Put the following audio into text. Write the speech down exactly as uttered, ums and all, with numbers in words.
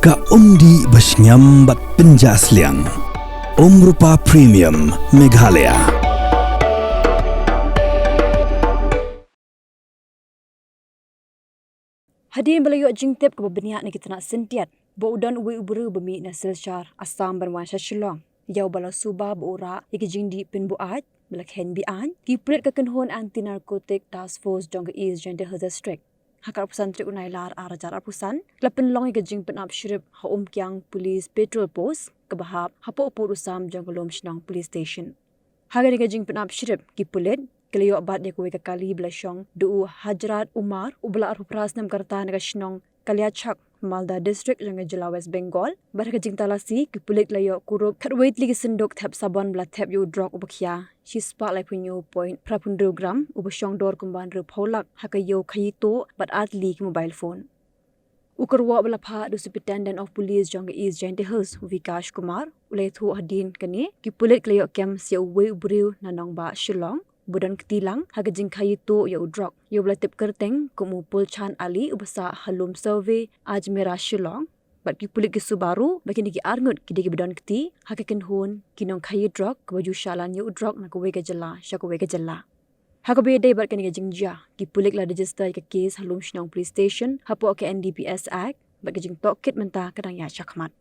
Ka umdih ba shngiam bad pynjah sliang. Umrupa Premium Meghalaya. Hadien ba la ïoh jingtip kaba bniah na ki tnat syntiat ba u don uwei u briew ba mih na Silchar, Assam ban wan sha Shillong ïa uba la suba ba u rah ïa ki jingdih pynbuaid ba la kheiñ be-aiñ, ki pulit ka kynhun Anti Narcotic Task Force jong ka East Jaintia Hills District ha ka arphew san tarik u Nailar arhajar arphew san la pynlong ïa ka jingpynap shrip ha Umkiang Police Patrol Post kaba hap hapoh pud u sam jong ka Lumshnong Police Station. Ha kane ka jingpynap shrip ki pulit ki la ïoh bat ïa kawei ka kali ba la shong da u Hajrat Umar uba la arphew phra snem ka rta na ka shnong Kaliachak, Malda District jong ka jylla West Bengal. Bad ha ka jingtalasi ki pulit ki la ïoh kurup khatwei tylli ki synduk thep sabon ba la thep ïa u drok uba khia shispah laiphew hynñiew point phra phew hynriew gram uba shong dor kumba hynriewphew lak ha ka ïew khaïi tuh bad ar tylli ki mobile phone. U kyrwoh ba la phah da u Superintendent of Police jong ka East Jaintia Hills, u Vikash Kumar, u la ïathuh hadien kane ki pulit ki la ïoh kem sa ïa uwei u briew na nongbah Shillong ba don kti lang ha ka jingkhaïi tuh ïa u drok ïa uba la tip kyrteng kum u Pulchan Ali uba sah ha Lum Survey, Ajmera, Shillong. Bad ki pulit ki suba ruh ba kine ki arngut ki dei kiba don kti ha ka kynhun ki nongkhaïi drok kaba ju shah lan ïa u drok na kawei ka jylla sha kawei ka jylla. Ha kaba ïadei bad kane ka jingjia, ki pulit ki la register ïa ka case ha Lumshnong Police Station hapoh ka N D P S Act bad ka jingtohkit mynta ka dang ïaid shakhmat.